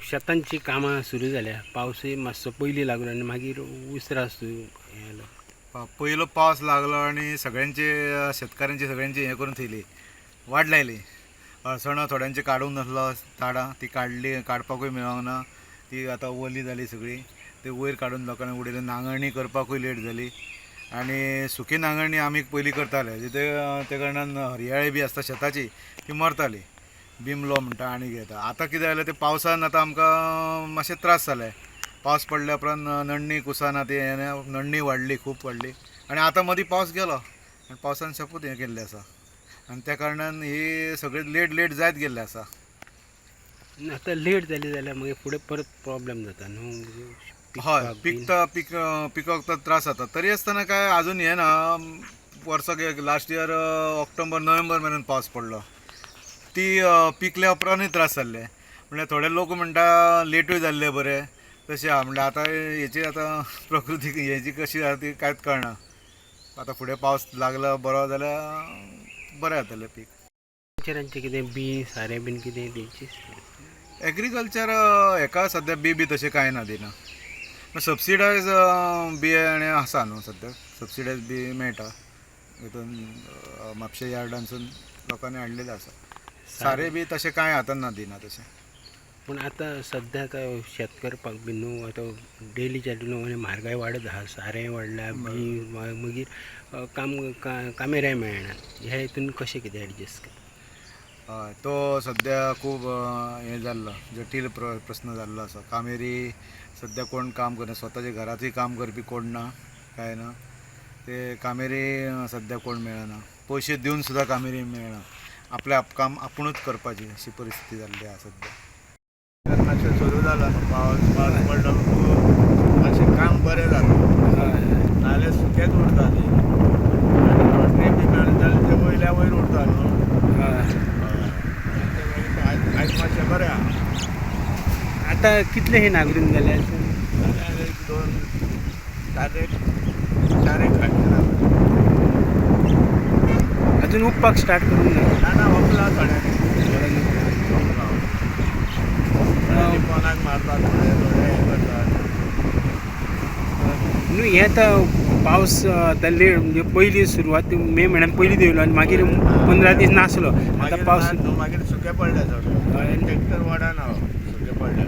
शेतांची कामां सुरू जाल्या. पावसूय मातसो पयलीं लागलो आनी मागीर उसरां हें जालो. पयलो पावस लागलो आनी सगळ्यांचे, शेतकारांची सगळ्यांची हें करून थेयली, वाट लायली. अळसणां थोड्यांची काडूंक नासलो ताडां, ती काडली, काडपाकूय मेळोंक ना. ती आतां वली जाली सगळी, ती वयर काडून लोकांनी उडयली. नांगरणी करपाकूय लेट जाली आनी सुकी नांगरणी आमी पयलीं करताले, जिते त्या कारणान हरयाळी बी आसता शेताची, ती मरताली. बिमलो म्हणटा आनी कितें. आतां कितें जालें, ते पावसान आतां आमकां मातशे त्रास जाले. पावस पडल्या उपरांत नडणी कुसाना, ती नडणी वाडली, खूब वाडली आनी आतां मदीं पावस गेलो आनी पावसान शेपूत हें केल्लें आसा आनी त्या कारणान ही सगळें लेट लेट जायत गेल्लें आसा. आतां लेट जाली जाल्यार मागीर फुडें परत प्रोब्लेम जाता न्हू? हय, पिकता, पीक पिकाक तर त्रास जाता. तरी आसतना काय अजून हें ना. वर्साक एक लास्ट इयर ऑक्टोबर नोव्हेंबर मेरेन पावस पडलो, ती पिकल्या उपरांतूय त्रास जाल्ले. म्हणल्यार थोडे लोक म्हणटा लेटूय जाल्ले बरें, तशें आहा. म्हणल्यार आतां हेची आतां प्रकृती हेजी कशी आहा ती कांयच कळना. आतां फुडें पावस लागलो बरो जाल्यार बरें जातलें पीक. टिचरांचें कितें बी सारें बीन कितें तेंची? एग्रीकल्चर हेका सद्या बी बी तशें कांय ना, दिना. सबसिडायज बियाणे आसा न्हू, सद्याक सबसिडायज बी मेळटा. हितून म्हापशे यार्डानसून लोकांनी हाडलेलें आसा. सारें बी तशें कांय आतां ना, दिना तशें. पूण आतां सद्या आतां शेत करपाक बी न्हू, आतां डेलीच्या न्हू आनी म्हारगाय वाडत आहा, सारें वाडलां बी, मागीर काम कामेऱ्यां मेळना. ह्या हितून कशें कितें एडजस्ट करता? हय, तो सद्या खूब हें जाल्लो, जटील प्रस्न जाल्लो आसा. कामेरी सद्या कोण काम करना, स्वताच्या घरांतूय काम करपी कोण ना, कांय ना. ते कामेरी सद्या कोण मेळना, पयशे दिवन सुद्दां कामेरी मेळना. आपलें काम आपुणूच करपाची अशी परिस्थिती जाल्ली आसा सद्या. मातशें सुरू जाला न्हू पावस, पावस पडलो म्हणटकूच मातशें काम बरें जालां. नाजाल्यार सुकेंच उरतालें आनी नडणी बी मेळ्ळी जाल्यार तें वयल्या वयर उरता न्हू. हय, ते मागीर आयज आयज मातशें बरें आहा. आतां कितले हे नागरून जाले? जाल्यार एक दोन चार एक चार एक खांची जाता. अजून उपपाक स्टार्ट करूंक ना? ना ना, वपला थोड्यांनी. वपला थोड्यांनी, पोनाक मारतात थोडे, थोडे हें करतात. न्हू, हें आतां पावस आतां लेट, म्हणजे पयली सुरवात मे म्हयन्यान पयलीं देंवलो आनी मागीर 15 दीस नासलो. आतां मागीर पावस ना न्हू, मागीर सुकें पडलें सगळें. ट्रॅक्टर वडना सुकें पडलें.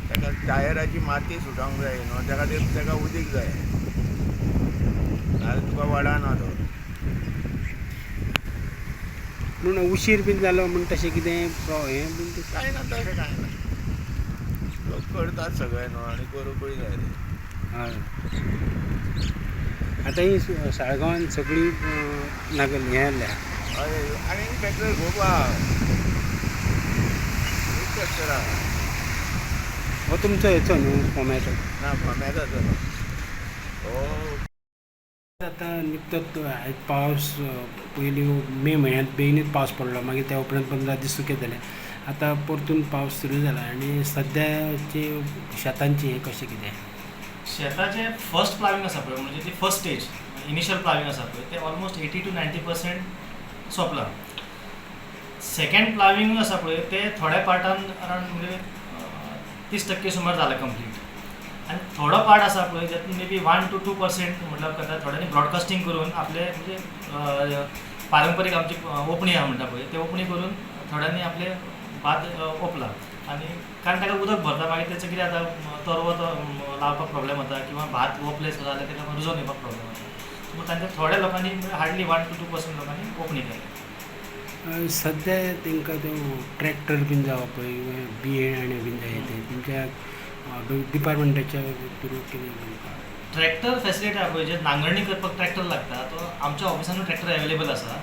ताका टायराची माती सुटोंक जाय न्हू, त्या खातीर ताका उदीक जाय, नाजाल्यार तुका वडना तो. पूण उशीर बीन जालो म्हूण तशें कितें हें बीन तशें? कांय ना, तशें कांय ना. लोक करतात सगळे न्हू आनी करूंकूय जाय ते. हय, आतां ही साळगांवान सगळी नागल हें जाल्लें आहा. हय, आनी ट्रॅक्टर खूब आहा, खूब ट्रॅक्टर आहा. हो तुमचो हेचो न्हू, कोम्याचो? ना, कोम्याचो न्हू हो. आतां निकतोच आयज पावस, पयलीं मे म्हयन्यांत बेगीनूच पावस पडलो, मागीर त्या उपरांत 15 दीस सुकें जालें. आतां परतून पावस सुरू जाला आनी सद्याचे शेतांचें हें कशें कितें? शेताचें फर्स्ट प्लाविंग आसा पळय, म्हणजे ती फर्स्ट स्टेज, इनिशियल प्लाविंग आसा पळय, तें ऑलमोस्ट 80 टू 90% सोंपलां. सेकंड प्लाविंग आसा पळय, तें थोड्या पार्टान अरावंड म्हणजे 30% सुमार जालां कंप्लीट आनी थोडो पार्ट आसा पळय, जातून मे बी 1 टू 2% म्हटल्यार करता. थोड्यांनी ब्रॉडकास्टींग करून आपले, म्हणजे पारंपरीक आमची ओपणी आहा म्हणटा पळय, ते ओपणी करून थोड्यांनी आपले भात ओपला. आनी कारण ताका उदक भरता, मागीर तेचो कितें जाता, तरवो तो लावपाक प्रॉब्लेम जाता किंवा भात ओपले सुद्दां जाल्यार ताका रुजोन येवपाक प्रॉब्लेम जाता. सो तांच्या थोड्या लोकांनी, हार्डली 1 टू 2% लोकांनी ओपणी केल्या. सद्या तांकां तो ट्रॅक्टर बीन जावं पळय, बियाणे बीन जाय, ते तुमच्या डिपार्टमेंटाच्या थ्रू कितें? ट्रॅक्टर फॅसिलिटी आहा पळय, जे नांगरणी करपाक ट्रॅक्टर लागता, तो आमच्या ऑफिसानूय ट्रॅक्टर एवेलेबल आसा.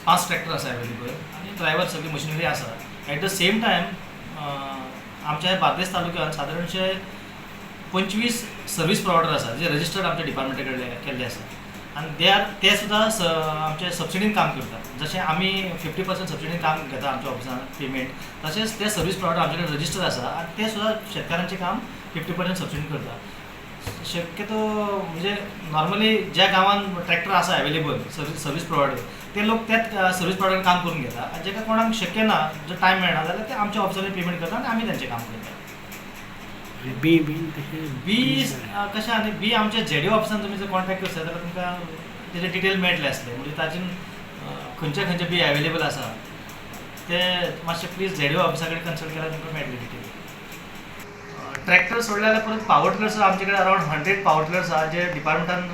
पांच ट्रॅक्टर आसा एवेलेबल आनी ड्रायवर, सगळी मशिनरी आसा. एट the same time आमच्या बार्देस तालुक्यांत सादारणशे 25 सर्वीस प्रोवायडर आसा, जे रजिस्टर्ड आमच्या डिपार्टमेंटा कडले केल्ले आसा आनी they are ते सुद्दां आमचे सबसिडीन काम करतात. जशें आमी 50% सबसिडीन काम घेता आमच्या ऑफिसान पेमेंट, तशेंच ते सर्वीस प्रोवायडर आमचे कडेन रजिस्टर आसा आनी ते सुद्दां शेतकारांचें काम 50% सबसिडीन करता. शक्यतो म्हणजे नॉर्मली ज्या गांवान ट्रॅक्टर आसा अवेलेबल, सर्वीस प्रोवायडर, ते लोक त्याच सर्वीस प्रोवायडर काम करून घेता आनी जेका कोणाक शक्य ना, जर टायम मेळना जाल्यार ते आमच्या ऑफिसांनी पेमेंट करता आनी आमी तेंचें काम करता. आनी बी बीन तशें? बी कशें आनी बी आमच्या जेडीओ ऑफिसान तुमी जर कॉन्टेक्ट करता जाल्यार तुमकां तेजे डिटेल मेळटले आसले. म्हणजे ताजे खंयचे खंयचे बी अवेलेबल आसा ते मातशें प्लीज जेडीओ ऑफिसा कडेन कन्सल्ट केल्यार तुमकां मेळटले डिटेल. ट्रॅक्टर सोडले जाल्यार परत पावर टिलर्स, आमचे कडेन अरावंड 100 पावर टिलर्स आहा जे डिपार्टमेंटान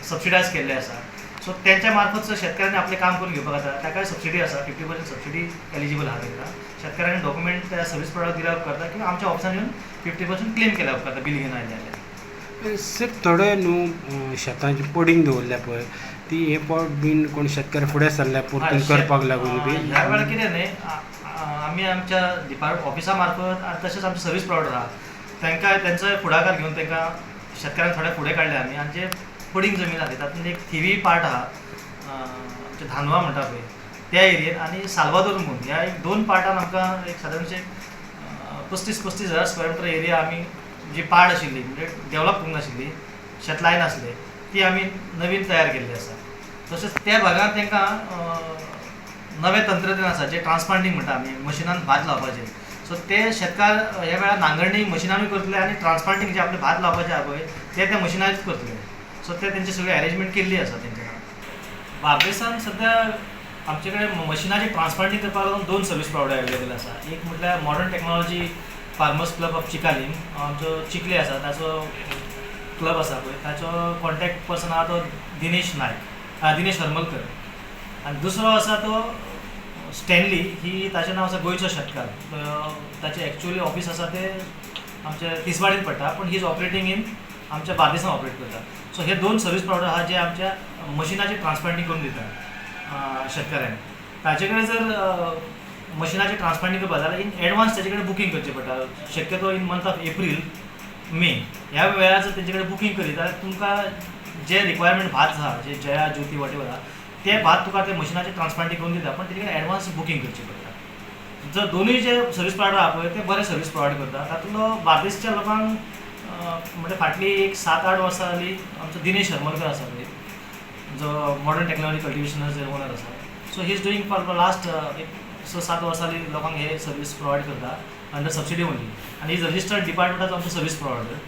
सबसिडायज केल्ले आसा. सो तेंच्या मार्फत सुद्दां शेतकाऱ्यांनी आपलें काम करून घेवपाक जाता. ताकाय सबसिडी आसा, 50% सबसिडी एलिजिबल आहा तांकां. शेतकाऱ्यांनी डॉक्युमेंट त्या सर्वीस प्रोवायडर दिल्या उपकारता किंवा आमच्या ऑफिसान येवन 50% क्लेम केल्या उपकारता बील घेवन आयले जाल्यार. सर, थोडे न्हू शेतांची पडींग दवरल्या पळय, ती हे फावट बीन कोण शेतकार फुडें सरल्या परतून करपाक लागून बीन? ह्या वेळार कितें न्ही, आमी आमच्या डिपार्ट ऑफिसा मार्फत आनी तशेंच आमचे सर्वीस प्रोवायडर आहा तांकां तेंचो फुडाकार घेवन तांकां शेतकाऱ्यांक थोडे फुडें काडले आमी. आनी जे पडींग जमीन आहा तातूंत एक थिवी पार्ट आहा, आमचे धानवा म्हणटा पळय त्या एरियेन आनी साल्वादोर म्हणून ह्या एक दोन पार्टान आमकां एक सादारणशे 35-35 हजार स्क्वेअर मिटर एरिया आमी जी पाड आशिल्ली, म्हणजे डेवलप करूंक नाशिल्ली, शेत लायनासले, ती आमी नवीन तयार केल्ली आसा. तशेंच त्या भागांत तांकां नवें तंत्रज्ञान आसा जें ट्रान्सप्लांटींग म्हणटा आमी, मशिनान भात लावपाचें. सो ते शेतकार ह्या वेळार नांगरणी मशिनानूय करतले आनी ट्रान्सप्लांटींग जें आपलें भात लावपाचें आहा पळय तें त्या मशिनारूच करतले. सो ते तेंची सगळी अरेंजमेंट केल्ली आसा तेंच्या. बार्देसान सद्या आमचे कडेन मशिनाचें ट्रान्सप्लांटींग करपाक लागून दोन सर्वीस प्रोवायडर अवेलेबल आसा. एक म्हटल्यार modern technology farmers club of Chicalim, आमचो चिखले आसा ताचो क्लब आसा पळय, ताचो कॉन्टेक्ट पर्सन आहा तो दिनेश नायक, दिनेश हरमलकर. आनी दुसरो आसा तो स्टॅनली, ही ताचें नांव आसा गोंयचो शेतकार. ताचें एक्चुअली ऑफीस आसा तें आमच्या तिसवाडीन पडटा, पूण he is operating in आमच्या बार्देसान ऑपरेट करता. सो हे दोन सर्वीस प्रोवायडर आहा जे आमच्या मशिनाचें ट्रान्सप्लांटींग करून दिता शेतकाऱ्यांक. ताचे कडेन जर मशिनाचें ट्रान्सप्लांटींग करपा जाल्यार इन एडवान्स ताचे कडेन बुकींग करचें पडटा. शक्यतो in month of April, May ह्या वेळार जर तेंचे कडेन बुकींग करीत जाल्यार तुमकां जे रिक्वायरमेंट भात आहा, जे जया, ज्योती, वॉटेवर आहा, ते भात तुका ते मशिनाचें ट्रान्सप्लांटींग करून दिता, पण तेजे कडेन एडवान्स बुकींग करचें पडटा. जर दोनूय जे सर्वीस प्रोवायडर आहा पळय ते बरे सर्वीस प्रोवायड करता. तातूंतलो बार्देसच्या लोकांक म्हणजे फाटलीं एक 7-8 वर्सां जालीं आमचो दिनेश हरमलकर आसा पळय, जो मॉडर्न टेक्नॉलॉजी कल्टिवेशनाचे ओनर आसा, so he is doing for last एक 6-7 वर्सां जालीं लोकांक हे सर्वीस प्रोवायड करता अंडर सबसिडी ओनली आनी is registered डिपार्टमेंटाचो आमचो service provider.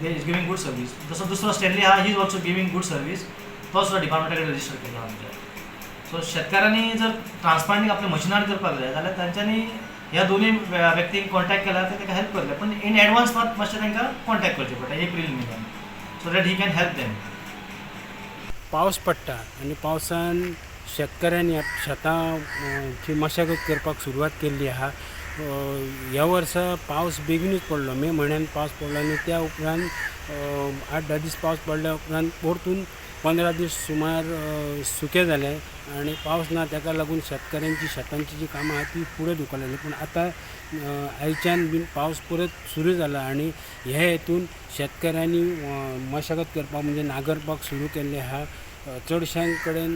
They is giving good service. तसो दुसरो स्टॅनली आहा, he is also giving good service. तो सुद्दां डिपार्टमेंटा कडेन रजिस्टर केला आमच्या. सो शेतकारांनी जर ट्रान्सप्लांटींग आपल्या मशिनार करपाक जाय जाल्यार तांच्यांनी ह्या दोनूय व्यक्तींक कॉन्टेक्ट केल्यार ते ताका हेल्प करतले, पूण इन एडवान्स मात मातशें तांकां कॉन्टेक्ट करचें पडटा April main, so that he can help them. पावस पडटा आनी पावसान शेतकऱ्यांनी शेतां ची मशागत करपाक सुरवात केल्ली आहा. ह्या वर्सा पावस बेगीनूच पडलो. मे म्हयन्यान पावस पडलो आनी त्या उपरांत 8-10 दीस पावस पडल्या उपरांत परतून 15 दीस सुमार सुकें जालें आनी पावस ना. ताका लागून शेतकऱ्यांची शेतांची जी कामां आहा ती फुडें धुकलली. पूण आतां आयच्यान बीन पावस परत सुरू जाला आनी हे हेतून शेतकऱ्यांनी मशागत करपाक म्हणजे नांगरपाक सुरू केल्लें आहा. चडशां कडेन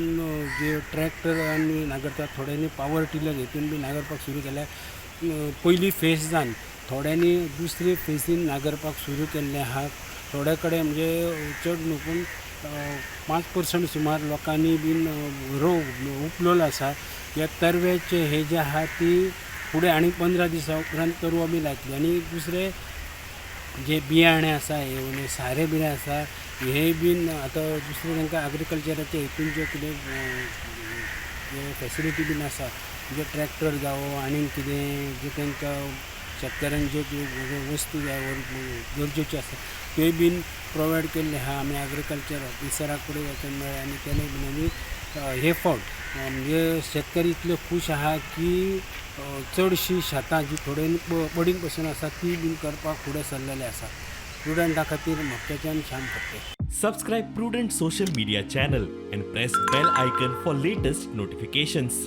जे ट्रॅक्टरांनी नांगरतात, थोड्यांनी पावर टिलर हेतून बी नांगरपाक सुरू केल्या. पयली फेस जावन थोड्यांनी दुसरे फेसीन नांगरपाक सुरू केल्लें आहा. थोड्या कडेन म्हणजे चड न्हू पूण 5% सुमार लोकांनी बीन रोव उपलोलो आसा. ह्या तरव्याचे हे जे आहा ती फुडें आनी 15 दिसां उपरांत तरवो बी लायतली. आनी दुसरें जे बियाणे आसा, हे सारें बिरें आसा, हें बीन आतां दुसरें तांकां एग्रीकल्चराचे हितून ज्यो कितें फेसिलिटी बीन आसा, म्हणजे ट्रॅक्टर जावं आनी कितें जे तांकां शेतकऱ्यांक ज्यो कितें वस्तू जाय वा गरजेच्यो आसा त्यो बीन प्रोवायड केल्ले आहा. आमी एग्रीकल्चर ऑफिसरा कडेन वचून मेळ्ळे आनी तेणे बीन आमी हे फावट म्हणजे शेतकरी इतले खूश आहा की चडशीं शेतां जी थोडे पडींग पसून आसा ती बीन करपाक फुडें सरलेले आसा. प्रुडंटा खातीर म्हापशेच्यान Shyam Phadte. Subscribe Prudent social media channel and press bell icon for latest notifications.